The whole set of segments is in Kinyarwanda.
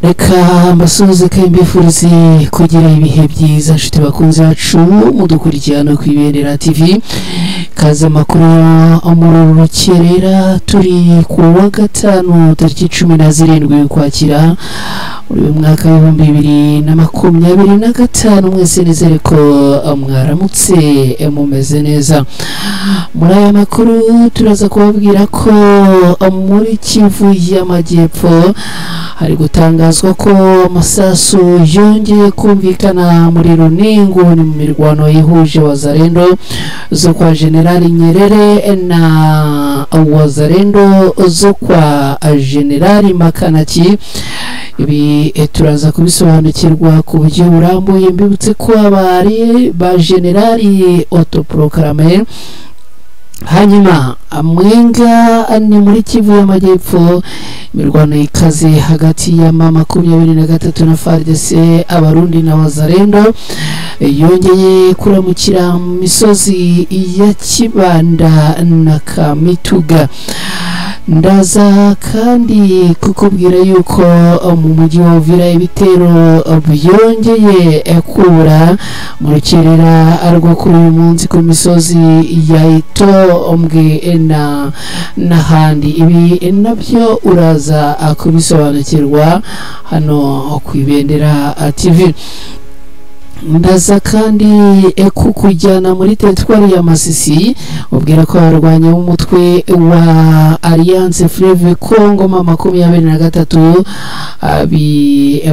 Reka mbasuhuze kandi mbifurize kugira ibihe byiza nshuti bakunze bacu mudukurikirana ku Ibendera TV. Kaze amakuru muri rukerera, turi ku wa gatanu tariki 17 Ukwakira muri uyu mwaka 2025. Mwese nizere ko mwaramutse mumeze neza. Muri aya makuru turaza kubabwira ko muri Kivu y'Amajyepfo hari gutangazwa ko amasasu yongeye kumvikana muri Runingu, ni mu mirwano yihuje Wazalendo zo kwa Generali Nyerere na Wazalendo zo kwa Generali Makanaki. Ibi turaza kubisobanukirwa ku buryo burambuye. Mbibutse ko abari ba Generali autoproclamé. Hanyuma Mwenga ni muri Kivu y'Amajyepfo, imirwano ikaze hagati ya M23 na FARDC, Abarundi na Wazalendo yongeye kuramukira mu misozi ya Kibanda na Kamituga. Ndaza kandi kukubwira yuko mu mujyi wa Uvira ibitero byongeye kubura mu rukerera rwo kuri uyu munsi ku misozi ya Itombwe na n'ahandi. Ibi nabyo uraza kubisobanukirwa hano ku Ibendera TV. Ndaza kandi kukujyana muri teritwari ya Masisi, ubwira ko abarwanyi b'umutwe wa Alliance Fleuve Congo M23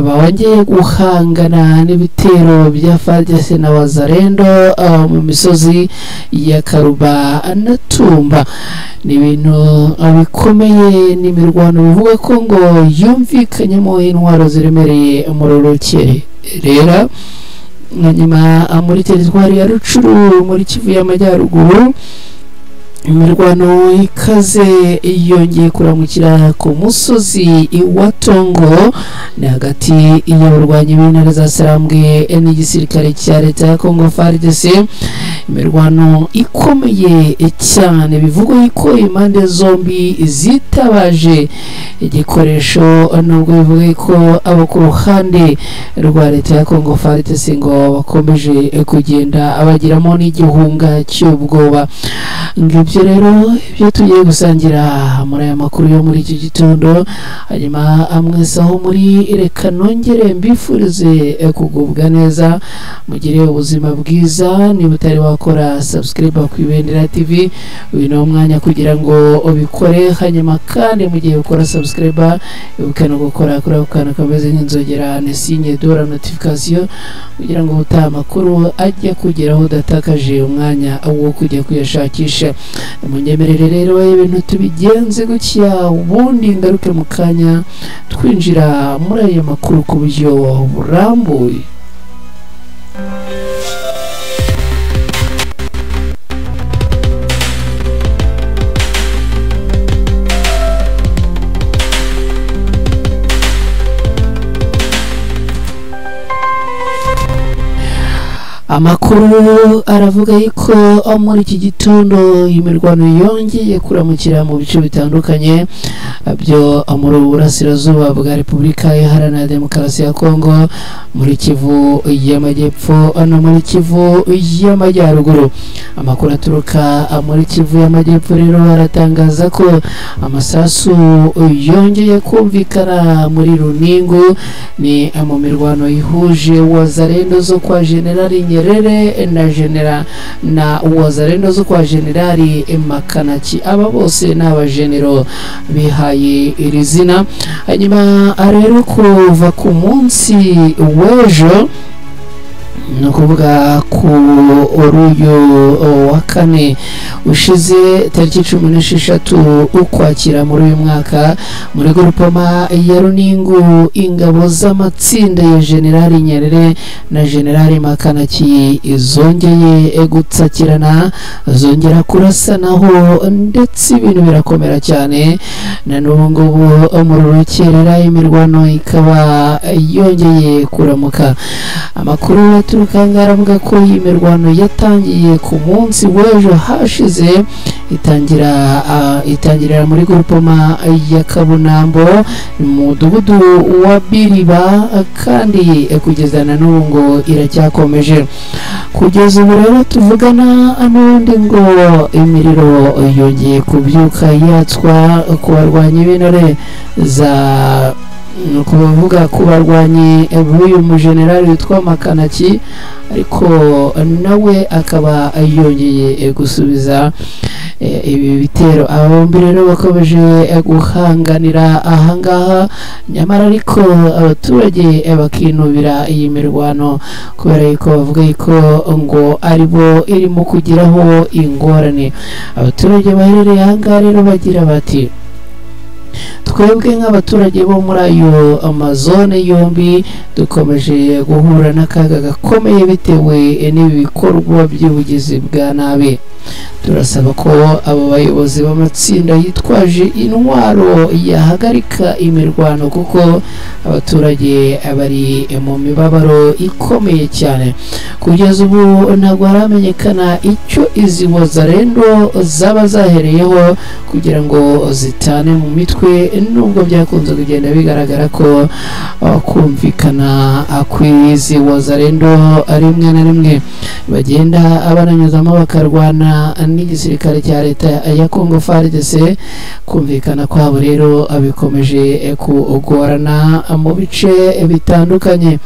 bongeye guhangana n'ibitero bya FARDC na Wazalendo mu misozi ya Karuba na Tumba. Ni ibintu bikomeye, n'imirwano bivuga ko ngo yumvikanyemo intwaro ziremereye muri rukerera. Hanyuma muri teritwari ya Rucuru muri Kivu y'Amajyaruguru, imirwano ikaze yongeye kuramukira ku musozi wa Tongo, ni hagati y'abarwanyi b'intare za Sarambwe n'igisirikare cya leta ya Congo FARDC. Imirwano ikomeye cyane bivugwa ko impande zombi zitabaje igikoresho, nubwo bivuga ko abo ku ruhande rwa leta ya Congo FARDC ngo bakomeje kugenda abagiramo n'igihunga cy'ubwoba. Ngibyo rero ibyo tugiye gusangira muri aya makuru yo muri iki gitondo. Hanyuma mwese aho muri, reka nongere mbifurize kugubwa neza, mugire ubuzima bwiza. Niba utari wakora subscribe ku Ibendera TV, uyu ni umwanya kugira ngo ubikore. Hanyuma kandi mu gihe ukora subscribe, ibuke no gukora kuri ako kantu kameze nk'inzogera ni signe de la notification, kugira ngo ubutaha amakuru ajye kugeraho udatakaje umwanya wo kujya kuyashakisha. Munyemerere rero ibintu tubigenze gutya, ubundi ngaruke mu kanya twinjira muri aya makuru ku buryo burambuye. Amakuru aravuga yuko muri iki gitondo imirwano yongeye kuramukira mu bice bitandukanye byo muri Burasirazuba bwa Repubulika Iharanira Demokarasi ya Kongo, muri Kivu y'Amajyepfo no muri Kivu y'Amajyaruguru. Amakuru aturuka muri Kivu y'Amajyepfo rero aratangaza ko amasasu yongeye kumvikana muri Runingu, ni mu mirwano ihuje Wazalendo zo kwa Generali Nyerere na General na Wazalendo zo kwa Generali Makanaki. Aba bose ni abagenero bihaye iri zina. Hanyuma rero kuva ku munsi w'ejo, ni ukuvuga ku uyu wa kane ushize tariki 16 Ukwakira muri uyu mwaka, muri grupoma ya Runingu ingabo z'amatsinda ya Generali Nyerere na Generali Makanaki zongeye gutsakirana, zongera kurasanaho, ndetse ibintu birakomera cyane. Na n'ubu ngubu muri rukerera imirwano ikaba yongeye kuramuka. Amakuru aturuka ngaha aravuga ko iyi mirwano yatangiye ku munsi w'ejo hashize, itangirira muri groupement ya Kabunambo mu mudugudu wa Biriba, kandi kugeza na n'ubu ngo iracyakomeje. Kugeza ubu rero tuvugana n'ubundi ngo imiriro yongeye kubyuka yatswa ku barwanyi b'intore za, ni ukuvuga ku barwanyi b'uyu mujenerali witwa Makanaki, ariko nawe akaba yongeye gusubiza ibi bitero. Aba bombi rero bakomeje guhanganira ahangaha, nyamara ariko abaturage bakinubira iyi mirwano kubera yuko bavuga yuko ngo aribo irimo kugiraho ingorane. Abaturage baherereye ahangaha rero bagira bati: "Twebwe nk'abaturage bo muri ayo amazone yombi dukomeje guhura n'akaga gakomeye bitewe n'ibi bikorwa by'ubugizi bwa nabi. Turasaba ko abo bayobozi b'amatsinda yitwaje intwaro yahagarika imirwano kuko abaturage bari mu mibabaro ikomeye cyane." Kugeza ubu ntabwo haramenyekana icyo izi wazarendo zaba zahereyeho kugira ngo zitane mu mitwe, nubwo byakunze kugenda bigaragara ko kumvikana kw'izi wazarendo rimwe na rimwe bagenda bananyuzamo bakarwana n'igisirikare cya leta ya Congo FARDC. Kumvikana kwabo rero bikomeje kugorana mu bice bitandukanye.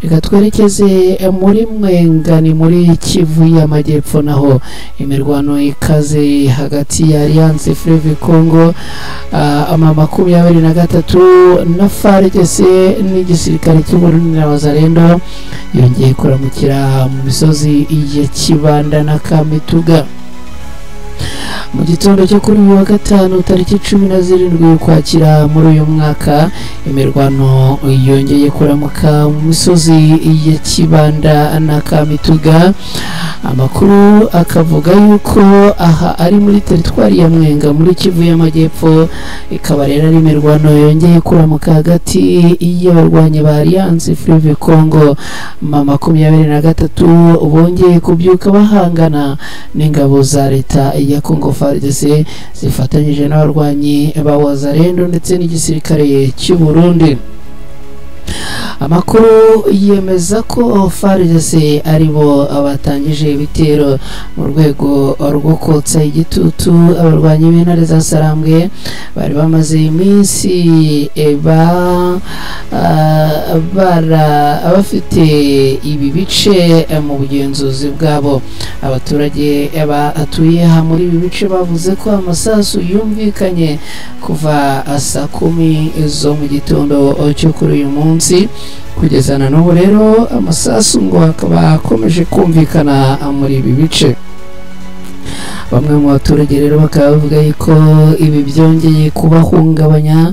Reka twerekeze muri Mwenga, ni muri Kivu y'Amajyepfo, naho imirwano ikaze hagati ya Alliance Fleuve Congo ama 23 na FARDC n'igisirikare cy'u Burundi na Wazalendo yongeye kuramukira mu misozi ya Kibanda na Kamituga. Mu gitondo cyo kuri uyu wa gatanu tariki 17 Ukwakira muri uyu mwaka, imirwano yongeye kuramuka mu misozi ya Kibanda na Kamituga. Amakuru akavuga yuko aha ari muri teritwari ya Mwenga muri Kivu y'Amajyepfo, ikaba rero ari imirwano yongeye kuramuka hagati y'abarwanyi ba Alliance Fleuve Congo ma 23 bongeye kubyuka bahangana n'ingabo za leta ya Congo FARDC zifatanyije n'abarwanyi ba Wazalendo ndetse n'igisirikare cy'u Burundi. Amakuru yemeza ko FARDC aribo batangije ibitero mu rwego rwo kotsa igitutu abarwanyi b'intare za Sarambwe bari bamaze iminsi bafite ibi bice mu bugenzuzi bwabo. Abaturage batuye aha muri ibi bice bavuze ko amasasu yumvikanye kuva saa 10 zo mu gitondo cyo kuri uyu munsi kugeza na n'ubu. Rero amasasu ngo akaba akomeje kumvikana muri ibi bice. Bamwe mu baturage rero bakaba bavuga yuko ibi byongeye kubahungabanya,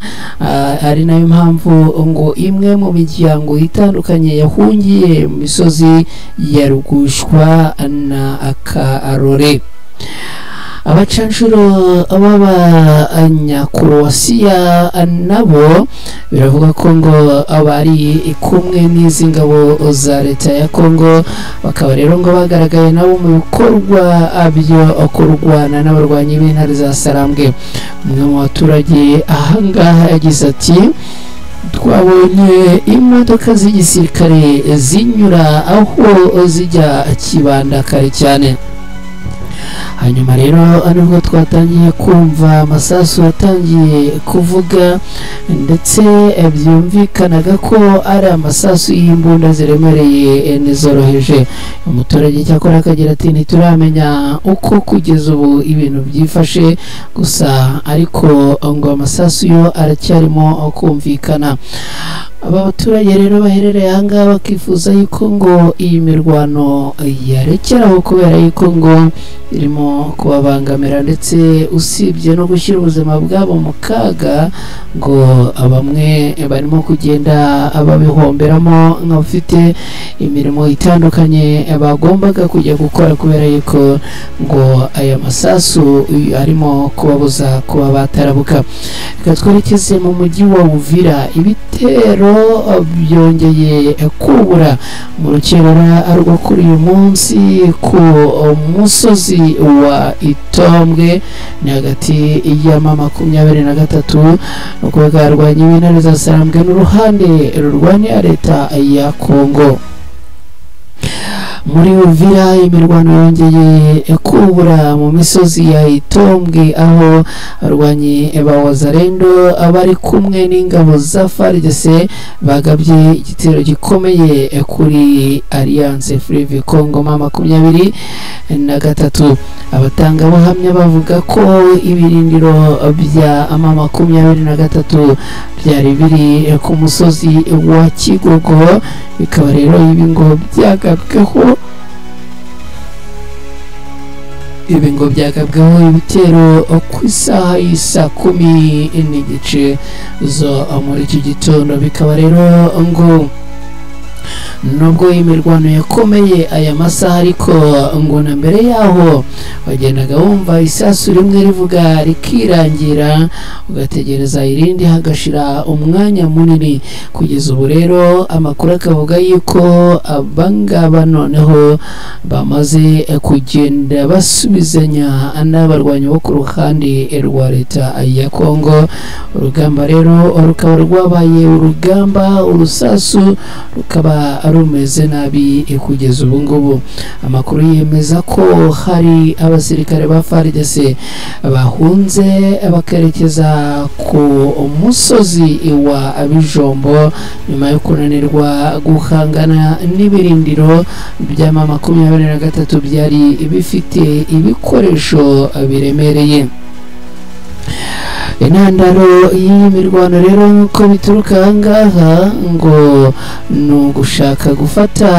ari nayo mpamvu ngo imwe mu miryango itandukanye yahungiye mu misozi ya Rugushwa na Akarore. Abacanshuro b'Abanyakorowasiya nabo biravuga ko ngo abari kumwe n'izi ngabo za leta ya Congo bakaba rero ngo bagaragaye nabo mu bikorwa byo kurwana n'abarwanyi b'intare za Sarambwe. Umwe mu baturage ahangaha yagize ati: "Twabonye imodoka z'igisirikare zinyura aho zijya Kibanda kare cyane. Hanyuma rero nubwo twatangiye kumva amasasu atangiye kuvuga, ndetse byumvikanaga ko ari amasasu y'imbunda ziremereye n'izoroheje." Umuturage cyakora akagira ati: "Ntituramenya uko kugeza ubu ibintu byifashe gusa, ariko ngo amasasu yo aracyarimo kumvikana." Aba baturage rero baherereye ahangaha bakifuza yuko ngo iyi mirwano yarekeraho kubera yuko ngo irimo kubabangamira, ndetse usibye no gushyira ubuzima bwabo mu kaga, ngo bamwe barimo kugenda babihomberamo nk'abafite imirimo itandukanye bagombaga kujya gukora kubera yuko ngo aya masasu arimo kubabuza kuba batarabuka. Reka twerekeze mu mujyi wa Uvira. Ibitero rero byongeye kubura mu rukerera rwo kuri uyu munsi ku musozi wa Itombwe, ni hagati ya M23 nuko barwanya ibintare za Sarambwe n'uruhande rurwanya leta ya Kongo. Muri Uvira imirwano yongeye kubura mu misozi ya Itombwe, aho abarwanyi ba Wazalendo abari kumwe n'ingabo za FARDC bagabye igitero gikomeye kuri Alliance Fleuve Congo M23. Abatangabuhamya bavuga ko ibirindiro bya M23 byari biri ku musozi wa Kigogo, bikaba rero ibi ngo byagabweho ibitero ku isaha y'isa 10:15 zo muri iki gitondo. Bikaba rero ngo nubwo imirwano yakomeye aya masaha, ariko ngo na mbere yaho wagendaga wumva isasu rimwe rivuga rikirangira, ugategereza irindi hagashira umwanya munini. Kugeza ubu rero amakuru akavuga yuko abangaba noneho bamaze kugenda basubizanya n'abarwanyi bo ku ruhande rwa leta ya Kongo. Urugamba rero rukaba rwabaye urugamba, urusasu rukaba rumeze nabi kugeza ubu ngubu. Amakuru yemeza ko hari abasirikare ba FARDC bahunze bakerekeza ku musozi wa Bijombo nyuma yo kunanirwa guhangana n'ibirindiro bya M23 byari bifite ibikoresho biremereye. Intandaro y'iyi mirwano rero nk'uko bituruka ahangaha ngo ni ugushaka gufata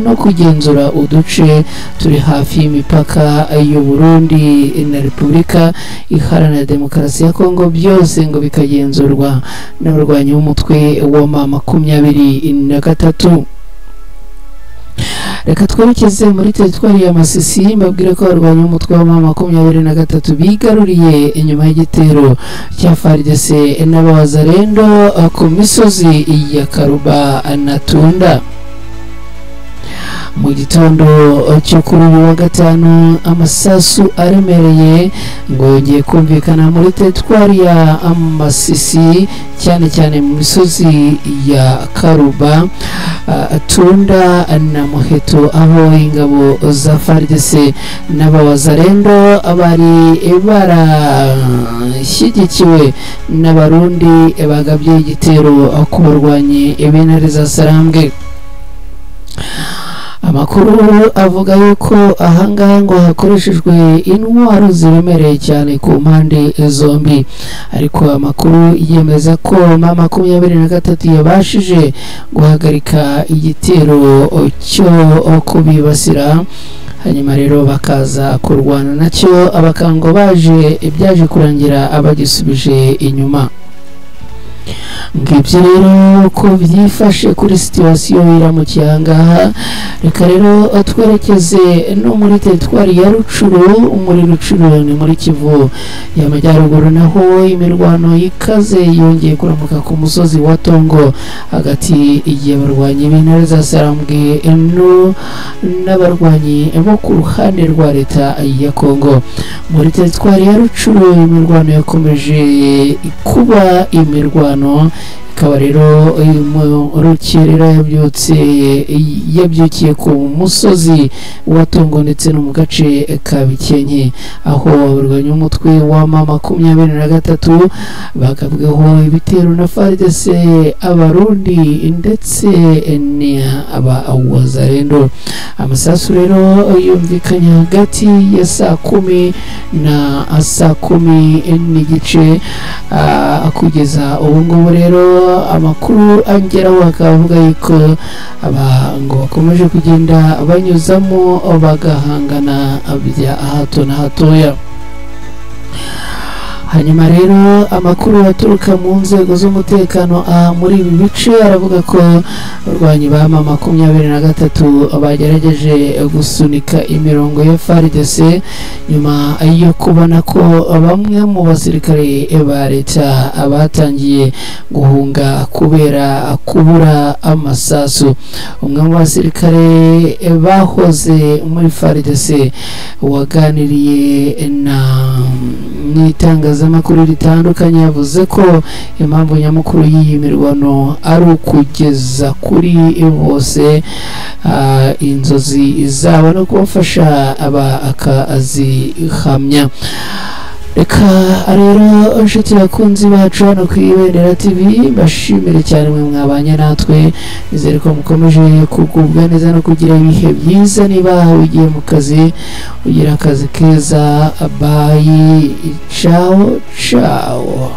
no kugenzura uduce turi hafi y'imipaka y'u Burundi na Repubulika Iharanira Demokarasi ya Kongo, byose ngo bikagenzurwa n'abarwanyi b'umutwe wa M23. Reka twerekeze muri teritwari ya Masisi, mbabwire ko abarwanyi b'umutwe wa M23 bigaruriye inyuma y'igitero cya FARDC n'abawazalendo ku misozi ya Karuba na Tunda. Mu gitondo cyo kuri uyu wa gatanu amasasu aremereye ngo yongeye kumvikana muri teritwari ya Masisi, cyane cyane mu misozi ya Karuba, Tunda na Muheto, aho ingabo za FARDC n'abawazalendo bari barashyigikiwe n'abarundi bagabye igitero ku barwanyi b'intare za Sarambwe. Amakuru avuga yuko ahangaha ngo hakoreshejwe intwaro ziremereye cyane ku mpande zombi, ariko amakuru yemeza ko M23 yabashije guhagarika igitero cyo kubibasira, hanyuma rero bakaza kurwana nacyo, abakango baje ibyaje kurangira abagisubije inyuma. Ngibyo rero ko byifashe kuri situwasiyo iramukiye ahangaha. Reka rero twerekeze no muri teritwari ya Rucuru. Muri Rucuru ni muri Kivu y'Amajyaruguru, naho imirwano ikaze yongeye kuramuka ku musozi wa Tongo hagati y'abarwanyi b'intare za Sarambwe n'abarwanyi bo ku ruhande rwa leta ya Kongo. Muri teritwari ya Rucuru imirwano yakomeje kuba imirwano, ikaba rero rukerera yabyukiye ku musozi wa Tongo ndetse no mu gace ka Bikenke, aho abarwanyi b'umutwe wa M23 bagabweho ibitero na FARDC, abarundi ndetse n'aba Wazalendo. Amasasu rero yumvikanye hagati ya saa 10 na saa 10:15 kugeza ubu ngubu. Rero amakuru angeraho akavuga yuko aba ngo bakomeje kugenda banyuzamo bagahangana bya hato na hatoya. Hanyuma rero amakuru aturuka mu nzego z'umutekano muri ibi bice aravuga ko abarwanyi ba M23 bagerageje gusunika imirongo ya FARDC nyuma yo kubona ko bamwe mu basirikare ba leta batangiye guhunga kubera kubura amasasu. Umwe mu basirikare bahoze muri FARDC waganiriye na n'itangazamakuru ritandukanye yavuze ko impamvu nyamukuru y'iyi mirwano ari ukugeza kuri bose inzozi zabo no kubafasha akazihamya. Reka rero inshuti bakunzi bacu hano ku Ibendera TV mbashimire cyane mwe mwabanye natwe, nizere ko mukomeje kugubwa neza no kugira ibihe byiza. Niba ugiye mu kazi ugira akazi keza. Bye, ciao ciao.